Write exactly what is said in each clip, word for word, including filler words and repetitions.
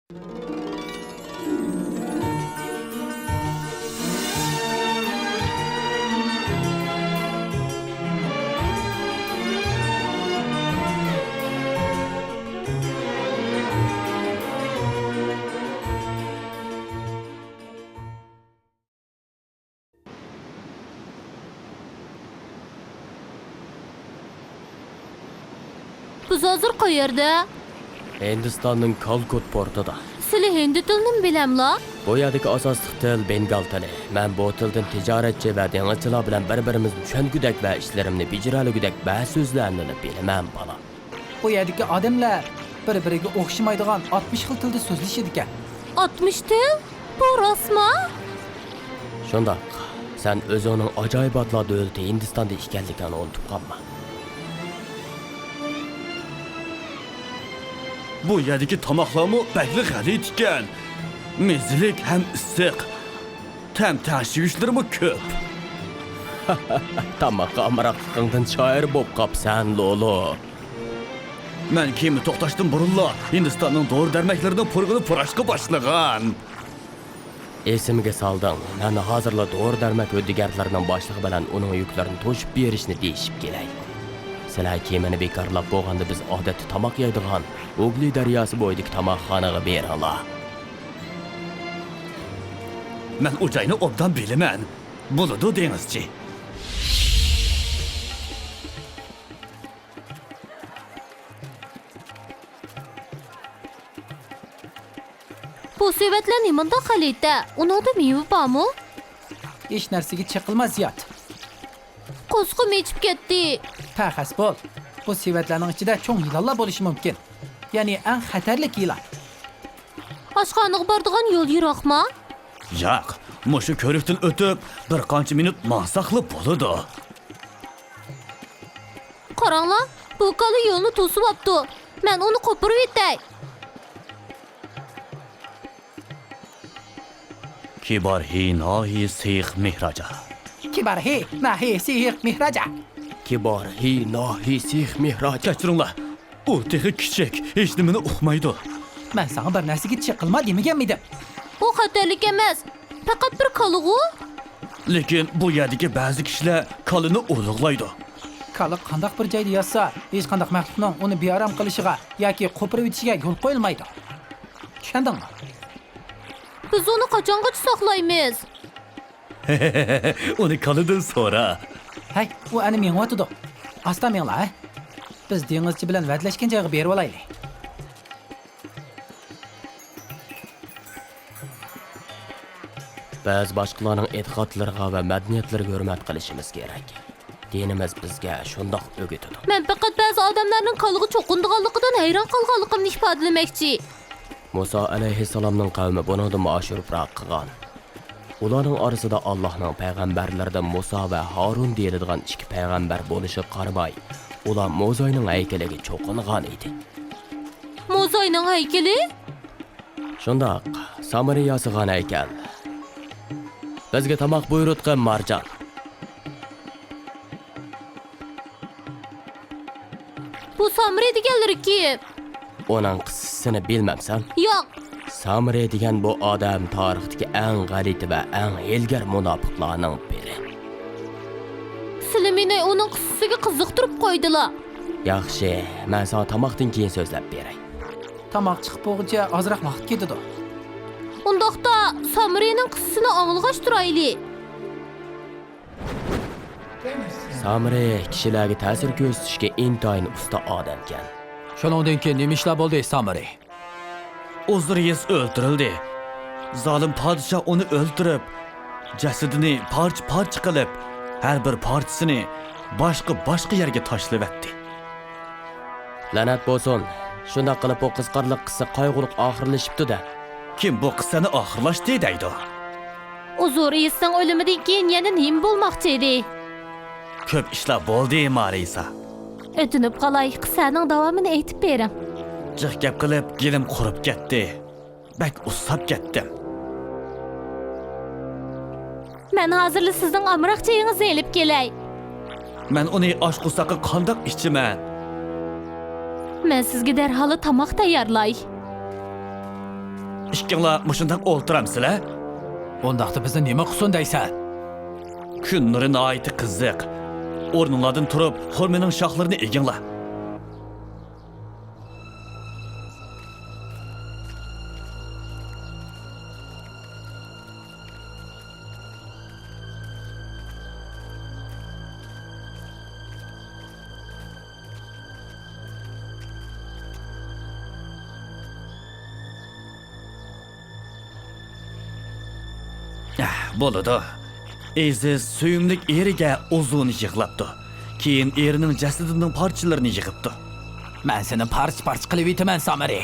بىز ھازىر قەيەردە؟ ھىندىستاننىڭ كالكۇت پورتىدا. سىلى ھىندى تىلىنىمۇ بىلەملا؟ بۇ يەردىكى ئاساسلىق تىل بېنگال تىلى. مەن بۇ تىلدىن تىجارەتچى ۋە دېڭىزچىلار بىلەن بىر-بىرىمىزنى چۈشەنگۈدەك ۋە ئىشلىرىمنى بېجىرەلىگۈدەك بەزى سۆزلەرنىلا بىلىمەن، بالام. بۇ يەردىكى ئادەملەر بىر-بىرىگە ئوخشىمايدىغان ئاتمىش خىل تىلدا سۆزلىشىدىكەن. ئاتمىش تىل؟ بۇ راستما؟ شۇنداق. سەن ئۆزۈڭنىڭ ئاجايىباتلار دۆلىتى ھىندىستاندا ئىكەنلىكىڭنى ئۇنتۇپ قالما. بۇ يەردىكى تاماقلارمۇ بەكلا غەلىتە ئىكەن. مېزىلىك ھەم ئىسسىق. تەم تەڭشىگۈچلىرىمۇ كۆپ. تاماققا ئامراقلىقىڭدىن شائىر بولۇپ قاپسەن، لولو. مەن كېمە توختاشتىن بۇرۇنلا ھىندىستاننىڭ دورا-دەرمەكلىرىنىڭ پۇرىقىنى پۇراشقا باشلىغان. ئېسىمگە سالدىڭ، مەن ھازىرلا دورا-دەرمەك ھۆددىگەرلىرىنىڭ باشلىقى بىلەن ئۇنىڭ يۈكلىرىنى توشۇپ بېرىشنى دېيىشىپ كېلەي. سىلەر كېمىنى بىكارلاپ بولغاندا، بىز ئادەتتە تاماق يەيدىغان ھۇگلى دەرياسى بويىدىكى تاماقخانىغا بېرىڭلار. مەن ئۇ جاينى ئوبدان بىلىمەن. بولىدۇ، دېڭىزچى. بۇ سېۋەتلەر نېمانداق غەلىتە؟ ئۇنىڭدا مېۋە بارمۇ؟ ھېچ نەرسىگە چېقىلما، زىياد. قورسىقىم ئېچىپ كەتتى. پەخەس بول. بۇ سېۋەتلەرنىڭ ئىچىدە چوڭ يىلانلار بولۇشى مۇمكىن. يەنى ئەڭ خەتەرلىك يىلان. ئاشخانىغا بارىدىغان يول يىراقما؟ ياق، مۇشۇ كۆۋرۈكتىن ئۆتۈپ، بىر قانچە مىنۇت ماڭساقلا بولىدۇ. قاراڭلار، بۇ كالا يولنى توسۇۋاپتۇ. مەن ئۇنى قوپۇرۇۋېتەي. كىبار ھى ناھى سېخ مېھراجا. كىبار ھى ناھى سېخ مېھراجا. كىبار ھى ناھى سېخ مېھراجا. كەچۈرۈڭلار، ئۇ تېخى كىچىك، ھېچنېمىنى ئۇقمايدۇ. مەن ساڭا بىر نەرسىگە چېقىلما دېمىگەنمىدىم؟ ئۇ خەتەرلىك ئەمەس، پەقەت بىر كالىغۇ. لېكىن بۇ يەردىكى بەزى كىشىلەر كالىنى ئۇلۇغلايدۇ. كالا قانداق بىر جايدا ياتسا، ھېچقانداق مەخلۇقنىڭ ئۇنى بىئارام قىلىشىغا ياكى قوپۇرۇۋېتىشىگە يول قويۇلمايدۇ. چۈشەندىڭمۇ؟ بىز ئۇنى قاچانغىچە ساقلايمىز؟ ئۇنى كالىدىن سورا. ھەي، ئۇ ئەنە مېڭىۋاتىدۇ. ئاستا مېڭىلا، ھە. بىز دېڭىزچى بىلەن ۋەدىلەشكەن جايغا بېرىۋالايلى. بىز باشقىلارنىڭ ئېتىقادلىرىغا ۋە مەدەنىيەتلىرىگە ھۆرمەت قىلىشىمىز كېرەك. دىنىمىز بىزگە شۇنداق ئۆگىتىدۇ. مەن پەقەت بەزى ئادەملەرنىڭ كالىغا چوقۇنىدىغانلىقىدىن ھەيران قالغانلىقىمنى ئىپادىلىمەكچى. مۇسا ئەلەيھىسسالامنىڭ قەۋمى بۇنىڭدىنمۇ ئاشۇرۇپراق قىلغان. ئۇلارنىڭ ئارىسىدا ئاللاھنىڭ پەيغەمبەرلىرىدىن مۇسا ۋە ھارۇن دېيىلىدىغان ئىككى پەيغەمبەر بولۇشىغا قارىماي، ئۇلار موزاينىڭ ھەيكىلىگە چوقۇنغان ئىدى. موزاينىڭ ھەيكىلى؟ شۇنداق، سامرى ياسىغان ھەيكەل. بىزگە تاماق بۇيرۇتقىن، مارجان. بۇ سامرى دېگەنلىرى كىم؟ ئۇنىڭ قىسسىسىنى بىلمەمسەن؟ ياق. سامرى دېگەن بۇ ئادەم تارىختىكى ئەڭ غەلىتە ۋە ئەڭ ھىيلىگەر مۇناپىقلارنىڭ بىرى. سىلى مېنى ئۇنىڭ قىسسىسىگە قىزىقتۇرۇپ قويدىلا. ياخشى، مەن ساڭا تاماقتىن كېيىن سۆزلەپ بېرەي. تاماق چىقىپ بولغۇچە ئازراق ۋاقىت كېتىدۇ. ئۇنداقتا سامرىنىڭ قىسسىسىنى ئاڭلىغاچ تۇرايلى. سامرى كىشىلەرگە تەسىر كۆرسىتىشكە ئىنتايىن ئۇستا ئادەمكەن. شۇنىڭدىن كېيىن نېمە ئىشلار بولدى، سامرى؟ ئوزۇرىيس ئۆلتۈرۈلدى. زالىم پادىشاھ ئۇنى ئۆلتۈرۈپ، جەسىتىنى پارچە-پارچە قىلىپ، ھەر بىر پارچىسىنى باشقا-باشقا يەرگە تاشلىۋەتتى. لەنەت بولسۇن! شۇنداق قىلىپ، بۇ قىزىقارلىق قىسسا قايغۇلۇق ئاخىرلىشىپتۇ-دە. كىم بۇ قىسسانى ئاخىرلاشتى دەيدۇ؟ ئوزۇرىيسنىڭ ئۆلۈمىدىن كېيىن يەنە نېمە بولماقچى ئىدى؟ كۆپ ئىشلار بولدى، مارىسا. ئۆتۈنۈپ قالاي، قىسسانىڭ داۋامىنى ئېيتىپ بېرىڭ. جىق گەپ قىلىپ، گېلىم قۇرۇپ كەتتى. بەك ئۇسساپ كەتتىم. مەن ھازىرلا سىزنىڭ ئامراق چېيىڭىزنى ئېلىپ كېلەي. مەن ئۇنى ئاچ قورساققا قانداق ئىچىمەن؟ مەن سىزگە دەرھاللا تاماق تەييارلاي. ئىككىڭلار مۇشۇنداق ئولتۇرامسىلەر؟ ئۇنداقتا بىزنى نېمە قىلسۇن دەيسەن؟ كۈن نۇرى ناھايىتى قىزىق. ئورنۇڭلاردىن تۇرۇپ، خورمىنىڭ شاخلىرىنى ئېگىڭلار. ئەھ، بولىدۇ. ئەزىز سۆيۈملۈك ئېرىگە ئۇزۇن يىغلاپتۇ. كېيىن ئېرىنىڭ جەسىتىنىڭ پارچىلىرىنى يىغىپتۇ. مەن سېنى پارچە-پارچە قىلىۋېتىمەن، سامىرى.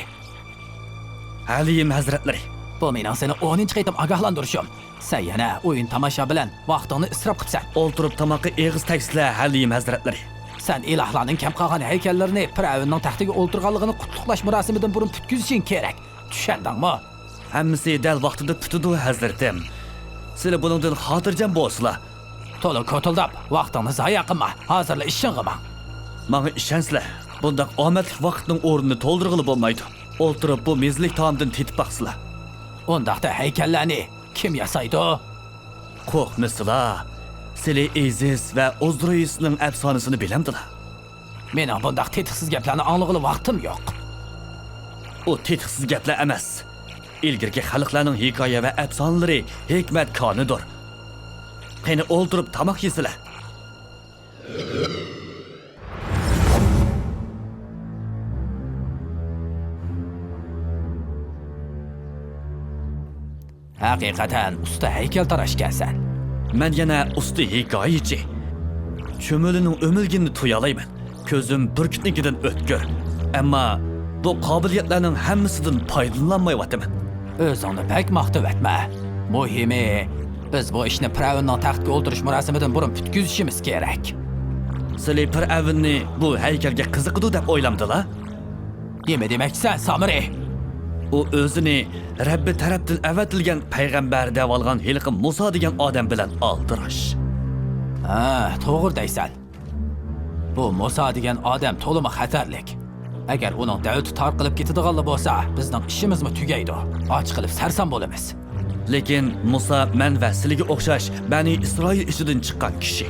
ھەلىيىم ھەزرەتلىرى. بۇ مېنىڭ سېنى ئونىنچى قېتىم ئاگاھلاندۇرۇشۇم. سەن يەنە ئويۇن-تاماشا بىلەن ۋاقتىڭنى ئىسراپ قىپسەن. ئولتۇرۇپ تاماققا ئېغىز تەگسىلە، ھەلىيىم ھەزرەتلىرى. سەن ئىلاھلارنىڭ كەم قالغان ھەيكەللىرىنى پىرئەۋننىڭ تەختىگە ئولتۇرغانلىقىنى قۇتلۇقلاش مۇراسىمىدىن بۇرۇن پۈتكۈزۈشۈڭ كېرەك. چۈشەندىڭمۇ؟ ھەممىسى دەل ۋاقتىدا پۈتىدۇ، ھەزرىتىم. سىلى بۇنىڭدىن خاتىرجەم بولسىلا. تولا كوتۇلداپ، ۋاقتىڭنى زايە قىلما. ھازىرلا ئىشىڭغا ماڭ. ماڭا ئىشەنسىلە، بۇنداق ئامەتلىك ۋاقىتنىڭ ئورنىنى تولدۇرغىلى بولمايدۇ. ئولتۇرۇپ بۇ مېزىلىك تائامدىن تېتىپ باقسىلا. ئۇنداقتا ھەيكەللەرنى كىم ياسايدۇ؟ قورقمىسىلا، سىلى ئىزىس ۋە ئوزرىيسنىڭ ئەپسانىسىنى بىلەمدىلا؟ مېنىڭ بۇنداق تېتىقسىز گەپلەرنى ئاڭلىغىلى ۋاقتىم يوق. ئۇ تېتىقسىز گەپلەر ئەمەس. ئىلگىرىكى خەلقلەرنىڭ ھېكايە ۋە ئەپسانىلىرى ھېكمەت كانىدۇر. قېنى، ئولتۇرۇپ تاماق يېسىلە. ھەقىقەتەن ئۇستا ھەيكەلتاراش ئىكەنسەن. مەن يەنە ئۇستا ھېكايىچى. چۈمۈلىنىڭ ئۆمۈلگىنىنى تۇيالايمەن. كۆزۈم بۈركۈتنىڭكىدىن ئۆتكۈر. ئەمما بۇ قابىلىيەتلەرنىڭ ھەممىسىدىن پايدىلىنالمايۋاتىمەن. ئۆزۈڭنى بەك ماختىۋەتمە. مۇھىمى، بىز بۇ ئىشنى پىرئەۋننىڭ تەختكە ئولتۇرۇش مۇراسىمىدىن بۇرۇن پۈتكۈزۈشىمىز كېرەك. سىلى پىرئەۋننى بۇ ھەيكەلگە قىزىقىدۇ دەپ ئويلامدىلا؟ نېمە دېمەكچىسەن، سامىرى؟ ئۇ ئۆزىنى رەببى تەرەپتىن ئەۋەتىلگەن پەيغەمبەر دەۋالغان ھېلىقى مۇسا دېگەن ئادەم بىلەن ئالدىراش. ھە، توغرا دەيسەن. بۇ مۇسا دېگەن ئادەم تولىمۇ خەتەرلىك. ئەگەر ئۇنىڭ دەۋىتى تارقىلىپ كېتىدىغانلا بولسا، بىزنىڭ ئىشىمىزمۇ تۈگەيدۇ. ئاچ قېلىپ سەرسان بولىمىز. لېكىن مۇسا مەن ۋە سىلىگە ئوخشاش بەنى ئىسرائىل ئىچىدىن چىققان كىشى.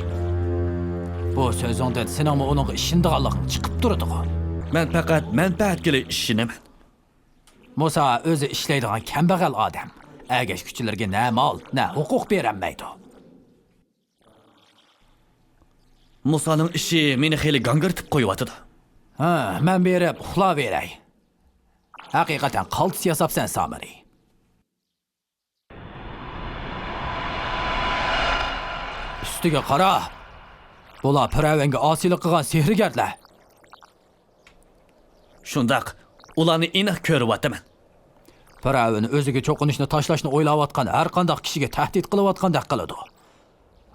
بۇ سۆزۈڭدىن سېنىڭمۇ ئۇنىڭغا ئىشىنىدىغانلىقىڭ چىقىپ تۇرىدىغۇ. مەن پەقەت مەنپەئەتكىلا ئىشىنىمەن. مۇسا ئۆزى ئىشلەيدىغان كەمبەغەل ئادەم. ئەگەشكۈچىلىرىگە نە مال، نە ھوقۇق بېرەلمەيدۇ. مۇسانىڭ ئىشى مېنى خېلى گاڭگىرىتىپ قويۇۋاتىدۇ. ھە، مەن بېرىپ ئۇخلاۋېرەي. ھەقىقەتەن قالتىس ياساپسەن، سامىرى. ئۈستىگە قارا. بۇلار پىرئەۋنگە ئاسىيلىق قىلغان سېھىرگەرلەر. شۇنداق، ئۇلارنى ئېنىق كۆرۈۋاتىمەن. پىرئەۋن ئۆزىگە چوقۇنۇشنى تاشلاشنى ئويلاۋاتقان ھەر قانداق كىشىگە تەھدىت قىلىۋاتقاندەك قىلىدۇ.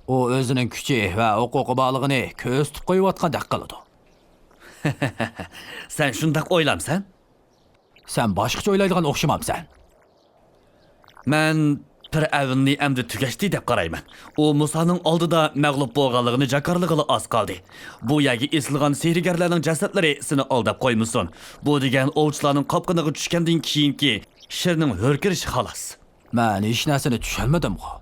ئۇ ئۆزىنىڭ كۈچى ۋە ھوقۇقى بارلىقىنى كۆرسىتىپ قويۇۋاتقاندەك قىلىدۇ. سەن شۇنداق ئويلامسەن؟ سەن باشقىچە ئويلايدىغان ئوخشىمامسەن؟ مەن پىرئەۋننى ئەمدى تۈگەشتى دەپ قارايمەن. ئۇ مۇسانىڭ ئالدىدا مەغلۇپ بولغانلىقىنى جاكارلىغىلى ئاز قالدى. بۇ يەرگە ئېسىلغان سېھىرگەرلەرنىڭ جەسەتلىرى سېنى ئالداپ قويمىسۇن. بۇ دېگەن ئوۋچىلارنىڭ قاپقىنىغا چۈشكەندىن كېيىنكى شىرنىڭ ھۆركىرىشى خالاس. مەن ھېچ نەرسىنى چۈشەنمىدىمغۇ؟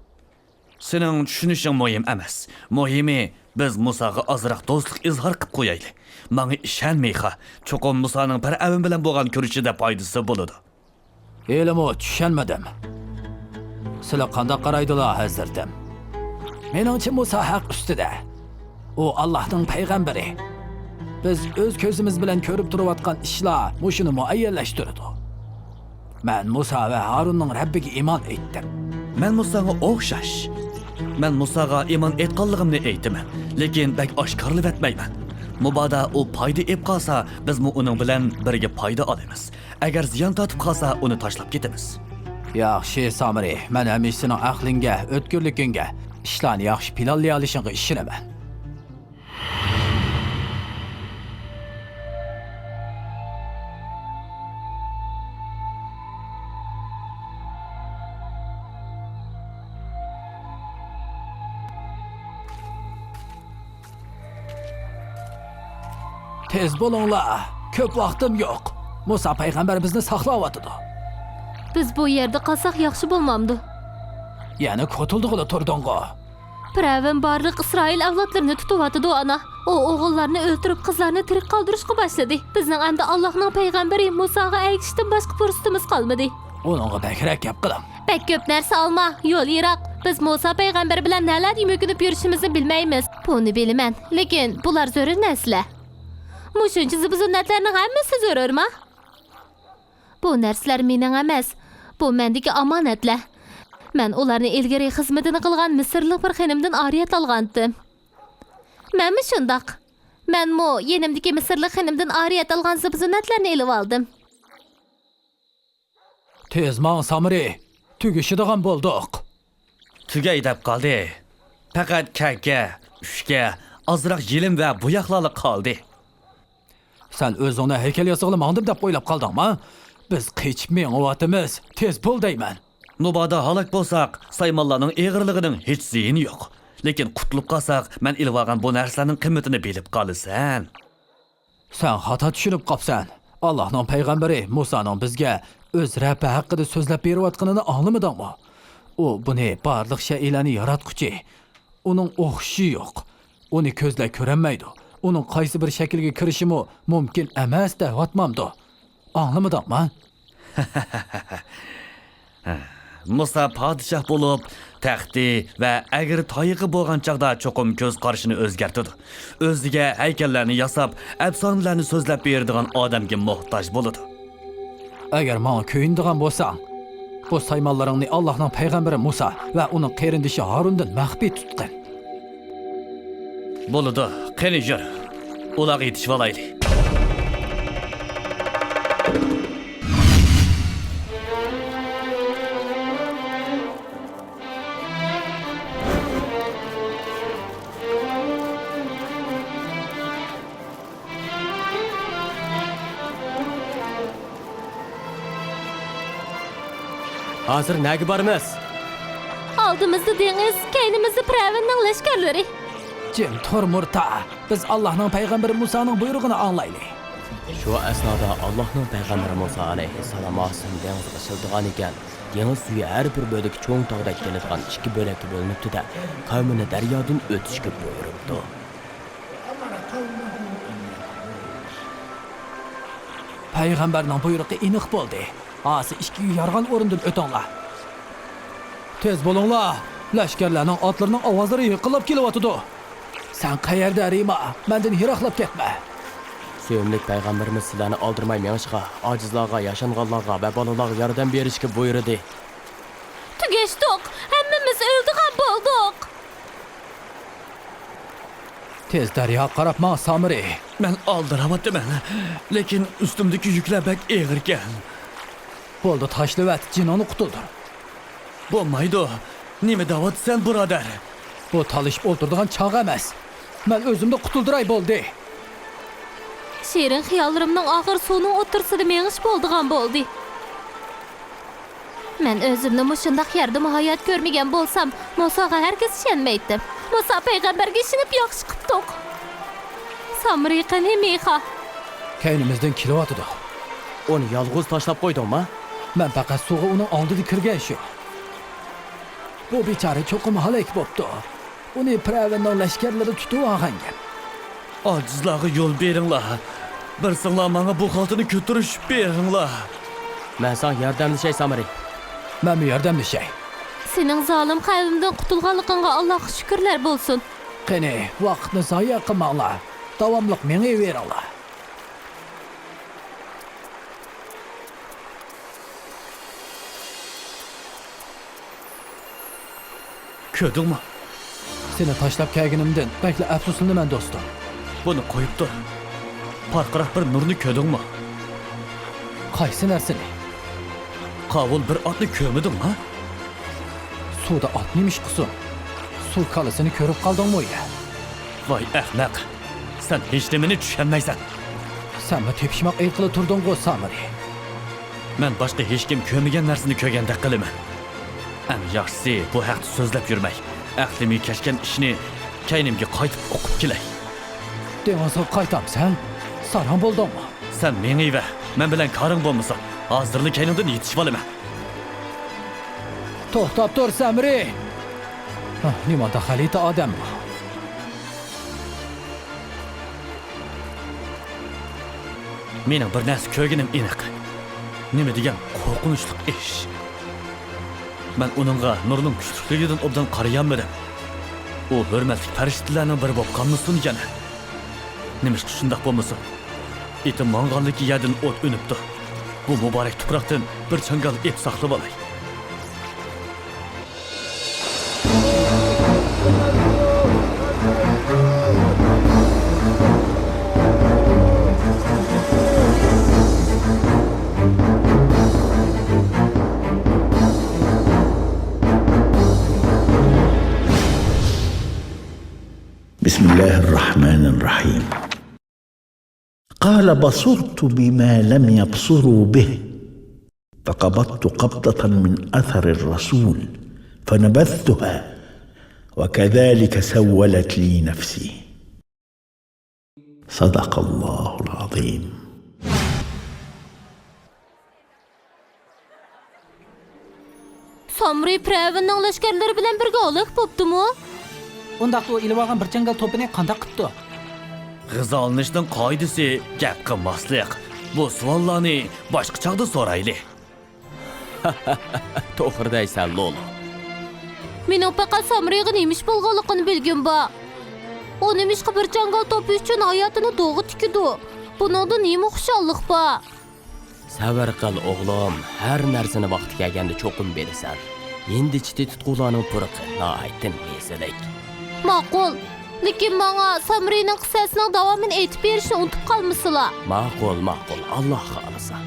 سېنىڭ چۈشىنىشىڭ مۇھىم ئەمەس. مۇھىمى، بىز مۇساغا ئازراق دوستلۇق ئىزھار قىپ قويايلى. ماڭا ئىشەن، مىخا. چوقۇم مۇسانىڭ پىرئەۋن بىلەن بولغان كۆرۈشىدە پايدىسى بولىدۇ. ھېلىمۇ چۈشەنمىدىم. سىلەر قانداق قارايدىلا، ھەزرىتىم؟ مېنىڭچە، مۇسا ھەق ئۈستىدە. ئۇ ئاللاھنىڭ پەيغەمبىرى. بىز ئۆز كۆزىمىز بىلەن كۆرۈپ تۇرۇۋاتقان ئىشلار مۇشۇنى مۇئەييەنلەشتۈرىدۇ. مەن مۇسا ۋە ھارۇننىڭ رەببىگە ئىمان ئېيتتىم. مەن مۇساغا ئوخشاش. مەن مۇساغا ئىمان ئېيتقانلىقىمنى ئېيتىمەن، لېكىن بەك ئاشكارىلىۋەتمەيمەن. مۇبادا ئۇ پايدا ئېپ قالسا، بىزمۇ ئۇنىڭ بىلەن بىرگە پايدا ئالىمىز. ئەگەر زىيان تارتىپ قالسا، ئۇنى تاشلاپ كېتىمىز. ياخشى، سامىرى، مەن ھەمىشە سېنىڭ ئەقلىڭگە، ئۆتكۈرلۈكۈڭگە، ئىشلارنى ياخشى پىلانلىيالىشىڭغا ئىشىنىمەن. تېز بولۇڭلار، كۆپ ۋاقتىم يوق. مۇسا پەيغەمبەر بىزنى ساقلاۋاتىدۇ. بىز بۇ يەردە قالساق ياخشى بولمامدۇ؟ يەنە كوتۇلدىغىلى تۇردۇڭغۇ؟ پىرئەۋن بارلىق ئىسرائىل ئەۋلادلىرىنى تۇتۇۋاتىدۇ، ئانا. ئۇ ئوغۇللارنى ئۆلتۈرۈپ، قىزلارنى تىرىك قالدۇرۇشقا باشلىدى. بىزنىڭ ئەمدى ئاللاھنىڭ پەيغەمبىرى مۇساغا ئەگىشىشتىن باشقا پۇرسىتىمىز قالمىدى. ئۇنىڭغا بەكرەك گەپ قىلىڭ. بەك كۆپ نەرسە ئالما، يول يىراق. بىز مۇسا پەيغەمبەر بىلەن نەلەردە يۈمۈكۈنۈپ يۈرۈشىمىزنى بىلمەيمىز. بۇنى بىلىمەن، لېكىن بۇلار زۆرۈر نەرسىلەر. مۇشۇنچە زىبۇ-زىننەتلەرنىڭ ھەممىسى زۆرۈرما؟ بۇ نەرسىلەر مېنىڭ ئەمەس، بۇ مەندىكى ئامانەتلەر. مەن ئۇلارنى ئىلگىرى خىزمىتىنى قىلغان مىسىرلىق بىر خېنىمدىن ئارىيەت ئالغانتىم. مەنمۇ شۇنداق. مەنمۇ يېنىمدىكى مىسىرلىق خېنىمدىن ئارىيەت ئالغان زىبۇ-زىننەتلەرنى ئېلىۋالدىم. تېز ماڭ، سامرى، تۈگىشىدىغان بولدۇق. تۈگەي دەپ قالدى. پەقەت كەڭكە، ئۈشكە، ئازراق يېلىم ۋە بوياقلارلا قالدى. سەن ئۆزۈڭنى ھەيكەل ياسىغىلى ماڭدىم دەپ ئويلاپ قالدىڭما؟ بىز قېچىپ مېڭىۋاتىمىز. تېز بول دەيمەن. مۇبادا ھالاك بولساق، سايمانلارنىڭ ئېغىرلىقىنىڭ ھېچ زىيىنى يوق. لېكىن قۇتۇلۇپ قالساق، مەن ئېلىۋالغان بۇ نەرسىلەرنىڭ قىممىتىنى بىلىپ قالىسەن. سەن خاتا چۈشىنىپ قاپسەن. ئاللاھنىڭ پەيغەمبىرى مۇسانىڭ بىزگە ئۆز رەببى ھەققىدە سۆزلەپ بېرىۋاتقىنىنى ئاڭلىمىدىڭمۇ؟ ئۇ بۇنى بارلىق شەيئىلەرنى ياراتقۇچى، ئۇنىڭ ئوخشىشى يوق. ئۇنى كۆزلەر كۆرەلمەيدۇ. ئۇنىڭ قايسى بىر شەكىلگە كىرىشىمۇ مۇمكىن ئەمەس دەۋاتمامدۇ؟ ئاڭلىمىدىڭما؟ مۇسا پادىشاھ بولۇپ، تەختى ۋە ئەگرى تايىقى بولغان چاغدا چوقۇم كۆز قارىشىنى ئۆزگەرتىدۇ. ئۆزىگە ھەيكەللەرنى ياساپ، ئەپسانىلەرنى سۆزلەپ بېرىدىغان ئادەمگە موھتاج بولىدۇ. ئەگەر ماڭا كۆيۈنىدىغان بولساڭ، بۇ سايمانلىرىڭنى ئاللاھنىڭ پەيغەمبىرى مۇسا ۋە ئۇنىڭ قېرىندىشى ھارۇندىن مەخپىي تۇتقىن. بولىدۇ، قېنى يۈر، ئۇلارغا يېتىشىۋالايلى. ھازىر نەگە بارىمىز؟ ئالدىمىزدا دېڭىز، كەينىمىزدە پىرئەۋننىڭ لەشكەرلىرى. جىم تۇر، مۇرتا. بىز ئاللاھنىڭ پەيغەمبىرى مۇسانىڭ بۇيرۇقىنى ئاڭلايلى. شۇ ئەسنادا ئاللاھنىڭ پەيغەمبىرى مۇسا ئەلەيھىسسالام ئاسىيان دېڭىزىغا ئېسىلىدىغان ئىكەن. دېڭىز سۈيى ھەر بىر بۆلىكى چوڭ تاغدەك كېلىدىغان ئىككى بۆلەككە بۆلۈنۈپتۇ-دە، قەۋمىنى دەريادىن ئۆتۈشكە بۇيرۇپتۇ. پەيغەمبەرنىڭ بۇيرۇقى ئېنىق بولدى. ھازىر ئىككىگە يارىغان ئورۇندىن ئۆتۈڭلار. تېز بولۇڭلار! لەشكەرلەرنىڭ ئاتلىرىنىڭ ئاۋازلىرى يېقىنلاپ كېلىۋاتىدۇ. سەن قەيەردە، رىما؟ مەندىن يىراقلاپ كەتمە. سۆيۈملۈك پەيغەمبىرىمىز سىلەرنى ئالدىرىماي مېڭىشقا، ئاجىزلارغا، ياشانغانلارغا ۋە بالىلارغا ياردەم بېرىشكە بۇيرۇدى. تۈگەشتۇق! ھەممىمىز ئۆلىدىغان بولدۇق! تېز دەرياغا قاراپ ماڭ، سامرى. مەن ئالدىراۋاتىمەن، لېكىن ئۈستۈمدىكى يۈكلەر بەك ئېغىركەن. بولدى، تاشلىۋەت، جېنىڭنى قۇتۇلدۇر. بولمايدۇ. نېمە دەۋاتىسەن، بۇرادەر؟ بۇ تالىشىپ ئولتۇرىدىغان چاغ ئەمەس. مەن ئۆزۈمنى قۇتۇلدۇراي، بولدى. شېرىن خىياللىرىمنىڭ ئاخىرى سۇنىڭ ئوتتۇرىسىدا مېڭىش بولىدىغان بولدى. مەن ئۆزۈمنى مۇشۇنداق يەردىمۇ ھايات كۆرمىگەن بولسام، مۇساغا ھەرگىز ئىشەنمەيتتىم. مۇسا پەيغەمبەرگە ئىشىنىپ ياخشى قىپتۇق. سامرى قېنى، مىخا؟ كەينىمىزدىن كېلىۋاتىدۇ. ئۇنى يالغۇز تاشلاپ قويدۇڭما؟ مەن پەقەت سۇغا ئۇنىڭ ئالدىدا كىرگەن شۇ. بۇ بىچارە چوقۇم ھالاك بوپتۇ. ئۇنى پىرئەۋننىڭ لەشكەرلىرى تۇتۇۋالغان گەپ. ئاجىزلارغا يول بېرىڭلار. بىرسىڭلار ماڭا بۇ خالتىنى كۆتۈرۈشۈپ بېرىڭلار. مەن ساڭا ياردەملىشەي، سامرى. مەنمۇ ياردەملىشەي. سېنىڭ زالىم قەۋمدىن قۇتۇلغانلىقىڭغا ئاللاغا شۈكۈرلەر بولسۇن. قېنى، ۋاقىتنى زايە قىلماڭلار. داۋاملىق مېڭىۋېرىڭلار. كۆردۈڭمۇ؟ سېنى تاشلاپ كەلگىنىمدىن بەكلا ئەپسۇسلىنىمەن، دوستۇم. بۇنى قويۇپ تۇر. پارقىراق بىر نۇرنى كۆردۈڭمۇ؟ قايسى نەرسىنى؟ قاۋۇل بىر ئاتنى كۆرمىدىڭما؟ سۇدا ئات نېمە ئىش قىلسۇن؟ سۇ كالىسىنى كۆرۈپ قالدىڭمۇ يا؟ ۋاي ئەخمەق! سەن ھېچنېمىنى چۈشەنمەيسەن. سەنمۇ تېپىشماق ئېيتقىلى تۇردۇڭغۇ، سامرى. مەن باشقا ھېچكىم كۆرمىگەن نەرسىنى كۆرگەندەك قىلىمەن. ئەڭ ياخشىسى بۇ ھەقتە سۆزلەپ يۈرمەي، ئەقلىمگە كەچكەن ئىشنى كەينىمگە قايتىپ ئوقۇپ كېلەي. دېڭىزغا قايتامسەن؟ ساراڭ بولدۇڭمۇ؟ سەن مېڭىۋەر، مەن بىلەن كارىڭ بولمىسۇن. ھازىرلا كەينىڭدىن يېتىشىۋالىمەن. توختاپ تۇر، سامرى! ھە، نېمانداق غەلىتە ئادەم بۇ؟ مېنىڭ بىر نەرسە كۆرگىنىم ئېنىق. نېمە دېگەن قورقۇنچلۇق ئىش! مەن ئۇنىڭغا نۇرنىڭ كۈچلۈكلۈكىدىن ئوبدان قارىيالمىدىم. ئۇ ھۆرمەتلىك پەرىشتىلەرنىڭ بىرى بولۇپ قالمىسۇن يەنە. نېمىشقا شۇنداق بولمىسۇن؟ ئېتىم ماڭغانلىكى يەردىن ئوت ئۈنۈپتۇ. بۇ مۇبارەك تۇپراقتىن بىر چاڭگال ئېت ساقلىۋالاي. بسم الله الرحمن الرحيم. قال: بصرت بما لم يبصروا به، فقبضت قبضة من أثر الرسول، فنبذتها، وكذلك سولت لي نفسي. صدق الله العظيم. سامرى پىرئەۋننىڭ لەشكەرلىرى بىلەن بىرگە ھالاك بوپتىمۇ؟ ئۇنداقتا ئۇ ئېلىۋالغان بىر چاڭگال توپىنى قانداق قىپتۇ؟ غىزالىنىشنىڭ قائىدىسى گەپ قىلماسلىق. بۇ سوئاللارنى باشقا چاغدا سورايلى. توغرا دەيسەن، لولو. مېنىڭ پەقەت سامرىغا نېمە ئىش بولغانلىقىنى بىلگۈم بار. ئۇ نېمىشقا بىر چاڭگال توپى ئۈچۈن ھاياتىنى دوغا تىكىدۇ؟ بۇنىڭدا نېمە خۇشاللىق بار؟ سەۋر قىل، ئوغلۇم، ھەر نەرسىنى ۋاقتى كەلگەندە چوقۇم بىلىسەن. ھىندىچە تېتىتقۇلارنىڭ پۇرىقى ناھايىتى مەززىلىك. ماقۇل، لېكىن ماڭا سامرىنىڭ قىسسەسىنىڭ داۋامىنى ئېيتىپ بېرىشنى ئۇنتۇپ قالمىسىلا. ماقۇل، ماقۇل، ئاللا خالىسا.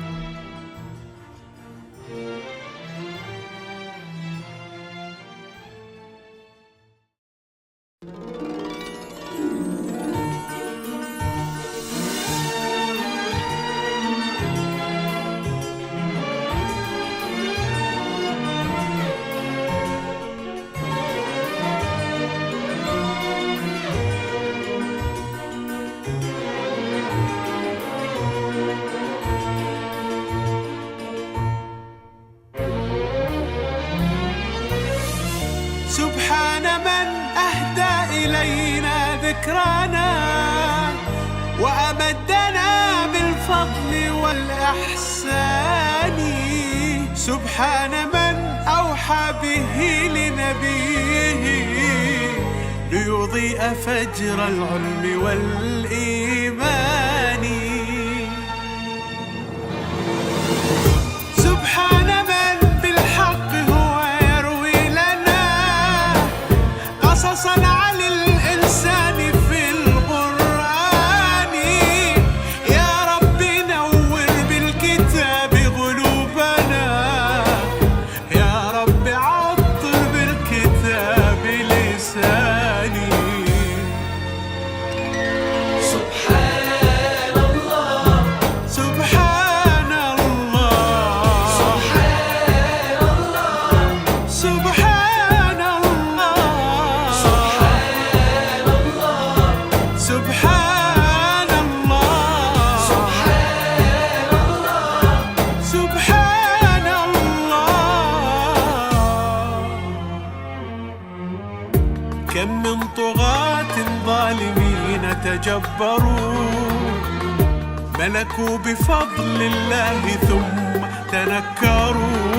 سبحان من أهدى إلينا ذكرانا وأمدنا بالفضل والإحسان. سبحان من أوحى به لنبيه ليضيء فجر العلم والإيمان. سبحان من بالحق هو يروي لنا قصصا عن الإنسان في القرآن. يا رب نور بالكتاب قلوبنا، يا رب عطر بالكتاب لساني. سبحان الله، سبحان الله، سبحان الله، سبحان الله، سبحان الله، سبحان الله، سبحان الله، سبحان الله. كم من طغاة ظالمين تجبروا، ملكوا بفضل الله ثم تنكروا،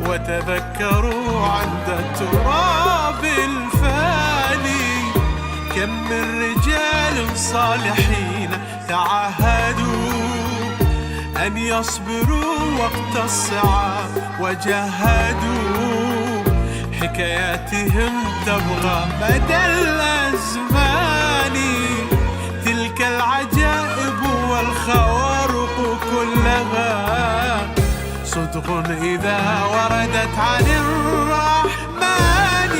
وتذكروا عند التراب الفاني. كم من رجال صالحين تعاهدوا أن يصبروا وقت الصعاب وجاهدوا، حكاياتهم تبقى مدى الأزمان. تلك العجائب والخوارق كلها صدق إذا وردت عن الرحمن.